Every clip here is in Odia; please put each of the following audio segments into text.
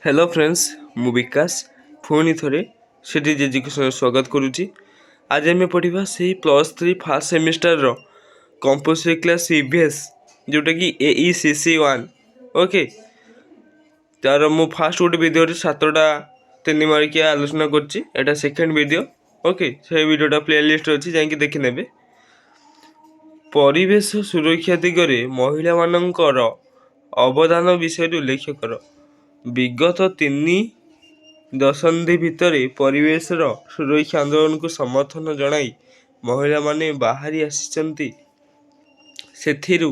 ହ୍ୟାଲୋ ଫ୍ରେଣ୍ଡସ୍, ମୁଁ ବିକାଶ ପୁଣି ଥରେ ସିଟିଜ୍ ଏଜୁକେସନରେ ସ୍ୱାଗତ କରୁଛି। ଆଜି ଆମେ ପଢ଼ିବା ସେଇ +3 ଫାର୍ଷ୍ଟ ସେମିଷ୍ଟାରର କମ୍ପଲସରି କ୍ଲାସ୍ ଇଭିଏସ୍, ଯେଉଁଟାକି AECC 1। Okay, ତାର ମୁଁ ଫାର୍ଷ୍ଟ ଗୋଟେ ଭିଡ଼ିଓରେ 7ଟା 3 ମାର୍କିଆ ଆଲୋଚନା କରିଛି। ଏଇଟା ସେକେଣ୍ଡ ଭିଡ଼ିଓ। ଓକେ, ସେଇ ଭିଡ଼ିଓଟା ପ୍ଲେ ଲିଷ୍ଟ ଅଛି, ଯାଇକି ଦେଖିନେବେ। ପରିବେଶ ସୁରକ୍ଷା ଦିଗରେ ମହିଳାମାନଙ୍କର ଅବଦାନ ବିଷୟରେ ଉଲ୍ଲେଖ କର। ବିଗତ 3 ଦଶନ୍ଧି ଭିତରେ ପରିବେଶର ସୁରକ୍ଷା ଆନ୍ଦୋଳନକୁ ସମର୍ଥନ ଜଣାଇ ମହିଳାମାନେ ବାହାରି ଆସିଛନ୍ତି। ସେଥିରୁ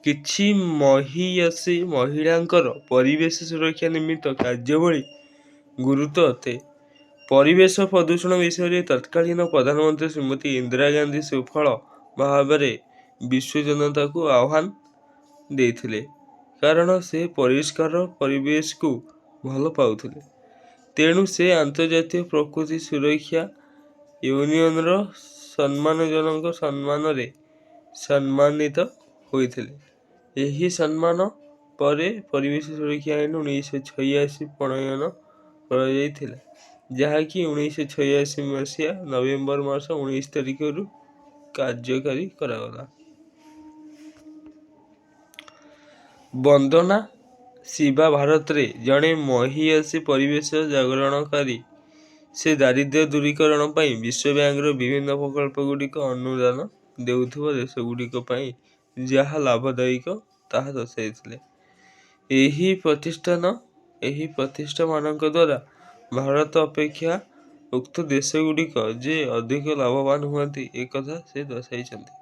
କିଛି ମହିୟସୀ ମହିଳାଙ୍କର ପରିବେଶ ସୁରକ୍ଷା ନିମିତ୍ତ କାର୍ଯ୍ୟାବଳୀ ଗୁରୁତ୍ୱ ଅଟେ। ପରିବେଶ ପ୍ରଦୂଷଣ ବିଷୟରେ ତତ୍କାଳୀନ ପ୍ରଧାନମନ୍ତ୍ରୀ ଶ୍ରୀମତୀ ଇନ୍ଦିରା ଗାନ୍ଧୀ ସୁଫଳ ଭାବରେ ବିଶ୍ୱ ଜନତାକୁ ଆହ୍ୱାନ ଦେଇଥିଲେ, କାରଣ ସେ ପରିଷ୍କାର ପରିବେଶକୁ ଭଲ ପାଉଥିଲେ। ତେଣୁ ସେ ଆନ୍ତର୍ଜାତୀୟ ପ୍ରକୃତି ସୁରକ୍ଷା ୟୁନିଅନର ସମ୍ମାନଜନକ ସମ୍ମାନରେ ସମ୍ମାନିତ ହୋଇଥିଲେ। ଏହି ସମ୍ମାନ ପରେ ପରିବେଶ ସୁରକ୍ଷା ଆଇନ 1986 ପ୍ରଣୟନ କରାଯାଇଥିଲା, ଯାହାକି 1986 ମସିହା ନଭେମ୍ବର ମାସ 19 ତାରିଖରୁ କାର୍ଯ୍ୟକାରୀ କରାଗଲା। ବନ୍ଦନା ଶିବା ଭାରତରେ ଜଣେ ମହିୟସୀ ପରିବେଶ ଜାଗରଣକାରୀ। ସେ ଦାରିଦ୍ର୍ୟ ଦୂରୀକରଣ ପାଇଁ ବିଶ୍ୱ ବ୍ୟାଙ୍କର ବିଭିନ୍ନ ପ୍ରକଳ୍ପଗୁଡ଼ିକ ଅନୁଦାନ ଦେଉଥିବା ଦେଶଗୁଡ଼ିକ ପାଇଁ ଯାହା ଲାଭଦାୟକ ତାହା ଦର୍ଶାଇଥିଲେ। ଏହି ପ୍ରତିଷ୍ଠାନମାନଙ୍କ ଦ୍ୱାରା ଭାରତ ଅପେକ୍ଷା ଉକ୍ତ ଦେଶଗୁଡ଼ିକ ଯେ ଅଧିକ ଲାଭବାନ ହୁଅନ୍ତି, ଏକଥା ସେ ଦର୍ଶାଇଛନ୍ତି।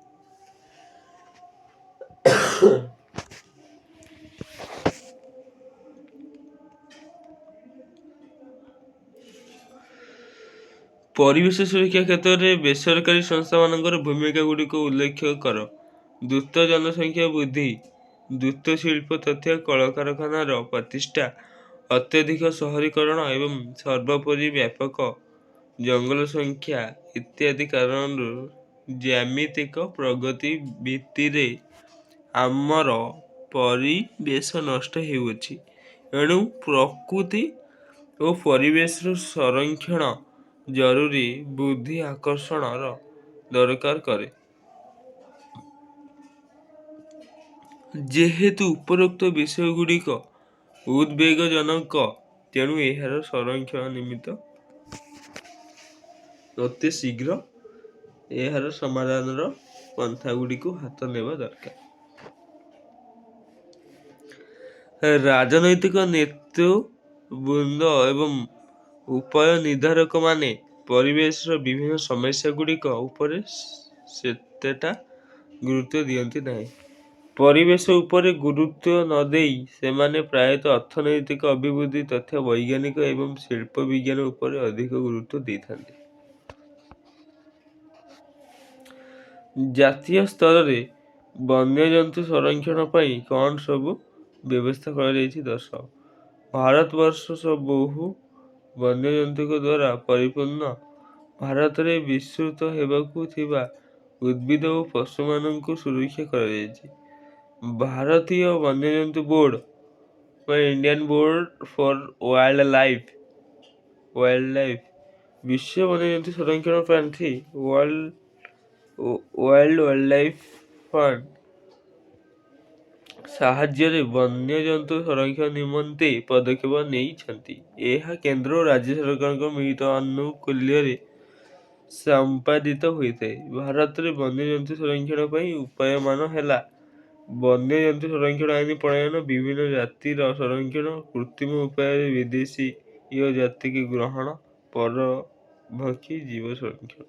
ପରିବେଶ ସୁରକ୍ଷା କ୍ଷେତ୍ରରେ ବେସରକାରୀ ସଂସ୍ଥାମାନଙ୍କର ଭୂମିକାଗୁଡ଼ିକ ଉଲ୍ଲେଖ କର। ଦ୍ରୁତ ଜନସଂଖ୍ୟା ବୃଦ୍ଧି, ଦ୍ରୁତ ଶିଳ୍ପ ତଥା କଳକାରଖାନାର ପ୍ରତିଷ୍ଠା, ଅତ୍ୟଧିକ ସହରୀକରଣ ଏବଂ ସର୍ବୋପରି ବ୍ୟାପକ ଜଙ୍ଗଲ ସଂଖ୍ୟା ଇତ୍ୟାଦି କାରଣରୁ ଜ୍ୟାମିତିକ ପ୍ରଗତି ଭିତ୍ତିରେ ଆମର ପରିବେଶ ନଷ୍ଟ ହେଉଅଛି। ଏଣୁ ପ୍ରକୃତି ଓ ପରିବେଶର ସଂରକ୍ଷଣ ଜରୁରୀ ବୁଦ୍ଧି ଆକର୍ଷଣର ଦରକାର କରେ। ଯେହେତୁ ଉପରୋକ୍ତ ବିଷୟଗୁଡ଼ିକ ଉଦବେଗଜନକ, ତେଣୁ ଏହାର ସଂରକ୍ଷଣ ନିମିତ୍ତ ଅତି ଶୀଘ୍ର ଏହାର ସମାଧାନର ପନ୍ଥାଗୁଡ଼ିକୁ ହାତ ନେବା ଦରକାର। ରାଜନୈତିକ ନେତୃବୃନ୍ଦ ଏବଂ ଉପାୟ ନିର୍ଦ୍ଧାରକମାନେ ପରିବେଶର ବିଭିନ୍ନ ସମସ୍ୟାଗୁଡ଼ିକ ଉପରେ ସେତେଟା ଗୁରୁତ୍ୱ ଦିଅନ୍ତି ନାହିଁ। ପରିବେଶ ଉପରେ ଗୁରୁତ୍ୱ ନ ଦେଇ ସେମାନେ ପ୍ରାୟତଃ ଅର୍ଥନୈତିକ ଅଭିବୃଦ୍ଧି ତଥା ବୈଜ୍ଞାନିକ ଏବଂ ଶିଳ୍ପ ବିଜ୍ଞାନ ଉପରେ ଅଧିକ ଗୁରୁତ୍ୱ ଦେଇଥାନ୍ତି। ଜାତୀୟ ସ୍ତରରେ ବନ୍ୟଜନ୍ତୁ ସଂରକ୍ଷଣ ପାଇଁ କ'ଣ ସବୁ ବ୍ୟବସ୍ଥା କରାଯାଇଛି ଦର୍ଶାଅ। ଭାରତବର୍ଷ ବହୁ ବନ୍ୟଜନ୍ତୁଙ୍କ ଦ୍ୱାରା ପରିପୂର୍ଣ୍ଣ। ଭାରତରେ ବିସ୍ତୃତ ହେବାକୁ ଥିବା ଉଦ୍ଭିଦ ଓ ପଶୁମାନଙ୍କୁ ସୁରକ୍ଷା କରାଯାଇଛି। ଭାରତୀୟ ବନ୍ୟଜନ୍ତୁ ବୋର୍ଡ ବା Indian Board for Wildlife, ବିଶ୍ୱ ବନ୍ୟଜନ୍ତୁ ସଂରକ୍ଷଣ ପାଣ୍ଠି ୱାର୍ଲଡ ୱାଇଲ୍ଡ ଲାଇଫ ଫଣ୍ଡ ସାହାଯ୍ୟରେ ବନ୍ୟଜନ୍ତୁ ସଂରକ୍ଷଣ ନିମନ୍ତେ ପଦକ୍ଷେପ ନେଇଛନ୍ତି। ଏହା କେନ୍ଦ୍ର ଓ ରାଜ୍ୟ ସରକାରଙ୍କ ମିଳିତ ଆନୁକୂଲ୍ୟରେ ସମ୍ପାଦିତ ହୋଇଥାଏ। ଭାରତରେ ବନ୍ୟଜନ୍ତୁ ସଂରକ୍ଷଣ ପାଇଁ ଉପାୟମାନ ହେଲା: ବନ୍ୟଜନ୍ତୁ ସଂରକ୍ଷଣ ଆଇନ ପ୍ରଣୟନ, ବିଭିନ୍ନ ଜାତିର ସଂରକ୍ଷଣ, କୃତ୍ରିମ ଉପାୟରେ ବିଦେଶୀୟ ଜାତିକୁ ଗ୍ରହଣ, ପରଭକ୍ଷୀ ଜୀବ ସଂରକ୍ଷଣ।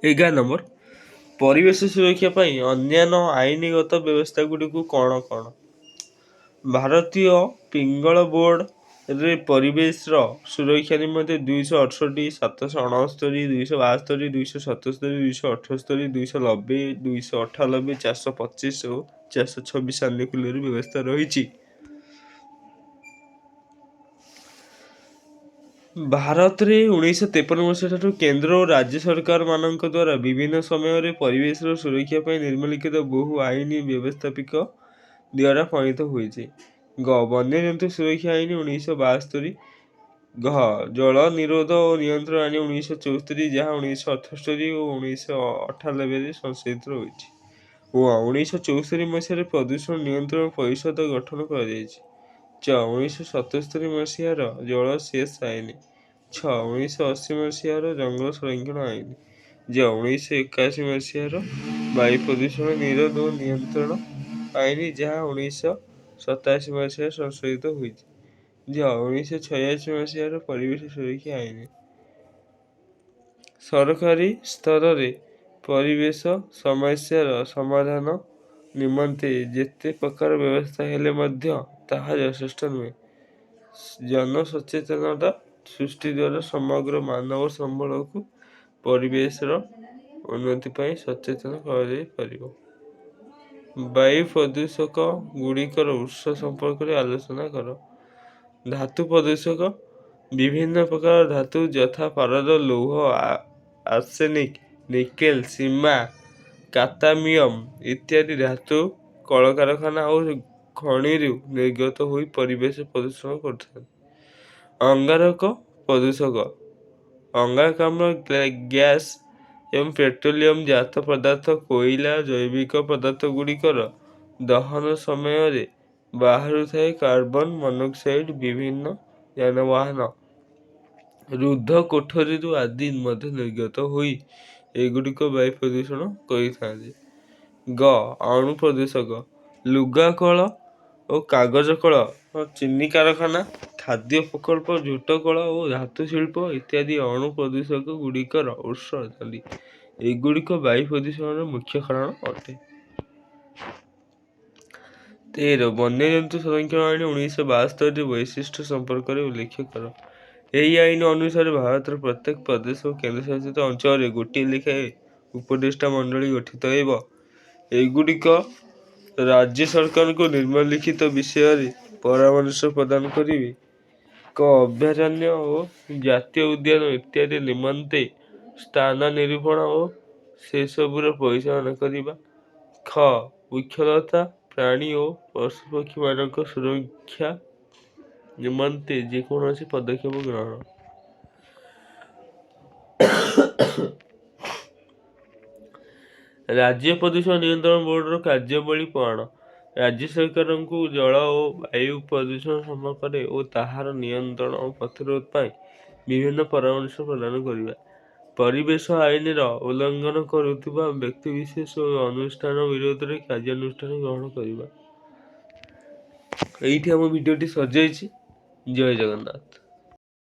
11 ନମ୍ବର, ପରିବେଶ ସୁରକ୍ଷା ପାଇଁ ଅନ୍ୟାନ୍ୟ ଆଇନଗତ ବ୍ୟବସ୍ଥାଗୁଡ଼ିକ କ'ଣ କ'ଣ? ଭାରତୀୟ ପିଙ୍ଗଳ ବୋର୍ଡରେ ପରିବେଶର ସୁରକ୍ଷା ନିମନ୍ତେ 268, 769, 272, 277, 278, 290, 298, 425 ଓ 426 ଆନୁକୂଲ୍ୟରେ ବ୍ୟବସ୍ଥା ରହିଛି। ଭାରତରେ 1953 ମସିହାଠାରୁ କେନ୍ଦ୍ର ଓ ରାଜ୍ୟ ସରକାରମାନଙ୍କ ଦ୍ୱାରା ବିଭିନ୍ନ ସମୟରେ ପରିବେଶର ସୁରକ୍ଷା ପାଇଁ ନିମ୍ନଲିଖିତ ବହୁ ଆଇନ ବ୍ୟବସ୍ଥାପିକା ଦ୍ୱାରା ପ୍ରଣୀତ ହୋଇଛି। ଗ, ବନ୍ୟଜନ୍ତୁ ସୁରକ୍ଷା ଆଇନ 1972। ଘ, ଜଳ ନିରୋଧ ଓ ନିୟନ୍ତ୍ରଣ ଆଇନ 1974, ଯାହା 1978 ଓ 1998ରେ ସଂଶୋଧିତ ହୋଇଛି। ଓ 1974 ମସିହାରେ ପ୍ରଦୂଷଣ ନିୟନ୍ତ୍ରଣ ପରିଷଦ ଗଠନ କରାଯାଇଛି। ଚ, 1977 ମସିହାର ଜଳ ସେସ୍ ଆଇନ। ଛ, 1980 ମସିହାର ଜଙ୍ଗଲ ସଂରକ୍ଷଣ ଆଇନ। ଜ, 1981 ମସିହାର ବାୟୁ ପ୍ରଦୂଷଣ ନିରୋଧ ଓ ନିୟନ୍ତ୍ରଣ ଆଇନ, ଯାହା 1987 ମସିହାରେ ସଂଶୋଧିତ ହୋଇଛି। ଝ, 1986 ମସିହାର ପରିବେଶ ସୁରକ୍ଷା ଆଇନ। ସରକାରୀ ସ୍ତରରେ ପରିବେଶ ସମସ୍ୟାର ସମାଧାନ ନିମନ୍ତେ ଯେତେ ପ୍ରକାର ବ୍ୟବସ୍ଥା ହେଲେ ମଧ୍ୟ ତାହା ଯଥେଷ୍ଟ ନୁହେଁ। ଜନସଚେତନତା ସୃଷ୍ଟି ଦ୍ୱାରା ସମଗ୍ର ମାନବ ସମ୍ବଳକୁ ପରିବେଶର ଉନ୍ନତି ପାଇଁ ସଚେତନ କରାଯାଇପାରିବ। ବାୟୁ ପ୍ରଦୂଷକଗୁଡ଼ିକର ଉତ୍ସ ସମ୍ପର୍କରେ ଆଲୋଚନା କର। ଧାତୁ ପ୍ରଦୂଷକ। ବିଭିନ୍ନ ପ୍ରକାର ଧାତୁ ଯଥା ପାରଦ, ଲୌହ, ଆର୍ସେନିକ୍, ନିକେଲ, ସୀମା, କାଡମିୟମ ଇତ୍ୟାଦି ଧାତୁ କଳକାରଖାନା ଓ ଖଣିରୁ ନିର୍ଗତ ହୋଇ ପରିବେଶ ପ୍ରଦୂଷଣ କରିଥାନ୍ତି। ଅଙ୍ଗାରକ ପ୍ରଦୂଷକ। ଅଙ୍ଗାରକାମ୍ଳ ଗ୍ୟାସ ଏବଂ ପେଟ୍ରୋଲିୟମ ଜାତ ପଦାର୍ଥ, କୋଇଲା, ଜୈବିକ ପଦାର୍ଥଗୁଡ଼ିକର ଦହନ ସମୟରେ ବାହାରୁଥିବା କାର୍ବନ ମନୋକ୍ସାଇଡ୍, ବିଭିନ୍ନ ଯାନବାହନ, ରୁଦ୍ଧ କୋଠରୀରୁ ଆଦି ମଧ୍ୟ ନିର୍ଗତ ହୋଇ ଏଗୁଡ଼ିକ ବାୟୁ ପ୍ରଦୂଷଣ କରିଥାନ୍ତି। ଗ, ଅଣୁ ପ୍ରଦୂଷକ। ଲୁଗାକଳ ଓ କାଗଜକଳ, ଚିନି କାରଖାନା, ଖାଦ୍ୟ ପ୍ରକଳ୍ପ, ଝୋଟକଳ ଓ ଧାତୁଶିଳ୍ପ ଇତ୍ୟାଦି ଅଣୁ ପ୍ରଦୂଷକଗୁଡ଼ିକର ଉତ୍ସ ଅଟନ୍ତି। ଏଗୁଡ଼ିକ ବାୟୁ ପ୍ରଦୂଷଣର ମୁଖ୍ୟ କାରଣ ଅଟେ। 13, ବନ୍ୟଜନ୍ତୁ ସଂରକ୍ଷଣ ଆଇନ 1972ର ବୈଶିଷ୍ଟ୍ୟ ସମ୍ପର୍କରେ ଉଲ୍ଲେଖ କର। ଏହି ଆଇନ ଅନୁସାରେ ଭାରତର ପ୍ରତ୍ୟେକ ପ୍ରଦେଶ ଓ କେନ୍ଦ୍ରଶାସିତ ଅଞ୍ଚଳରେ ଗୋଟିଏ ଲେଖାଏଁ ଉପଦେଷ୍ଟା ମଣ୍ଡଳୀ ଗଠିତ ହେବ। ଏଗୁଡ଼ିକ ରାଜ୍ୟ ସରକାରଙ୍କୁ ନିମ୍ନଲିଖିତ ବିଷୟରେ ପରାମର୍ଶ ପ୍ରଦାନ କରିବେ। କ, ଅଭୟାରଣ୍ୟ ଓ ଜାତୀୟ ଉଦ୍ୟାନ ଇତ୍ୟାଦି ନିମନ୍ତେ ସ୍ଥାନ ନିରୂପଣ ଓ ସେସବୁର ପରିଚାଳନା କରିବା। ଖ, ବୃକ୍ଷଲତା, ପ୍ରାଣୀ ଓ ପଶୁପକ୍ଷୀମାନଙ୍କ ସୁରକ୍ଷା ନିମନ୍ତେ ଯେକୌଣସି ପଦକ୍ଷେପ ଗ୍ରହଣ। ରାଜ୍ୟ ପ୍ରଦୂଷଣ ନିୟନ୍ତ୍ରଣ ବୋର୍ଡର କାର୍ଯ୍ୟାବଳୀ କ'ଣ? ରାଜ୍ୟ ସରକାରଙ୍କୁ ଜଳ ଓ ବାୟୁ ପ୍ରଦୂଷଣ ସମ୍ପର୍କରେ ଓ ତାହାର ନିୟନ୍ତ୍ରଣ ଓ ପ୍ରତିରୋଧ ପାଇଁ ବିଭିନ୍ନ ପରାମର୍ଶ ପ୍ରଦାନ କରିବା। ପରିବେଶ ଆଇନର ଉଲ୍ଲଂଘନ କରୁଥିବା ବ୍ୟକ୍ତିବିଶେଷ ଓ ଅନୁଷ୍ଠାନ ବିରୋଧରେ କାର୍ଯ୍ୟାନୁଷ୍ଠାନ ଗ୍ରହଣ କରିବା। ଏଇଠି ଆମ ଭିଡ଼ିଓଟି ସରିଯାଇଛି। ଜୟ ଜଗନ୍ନାଥ।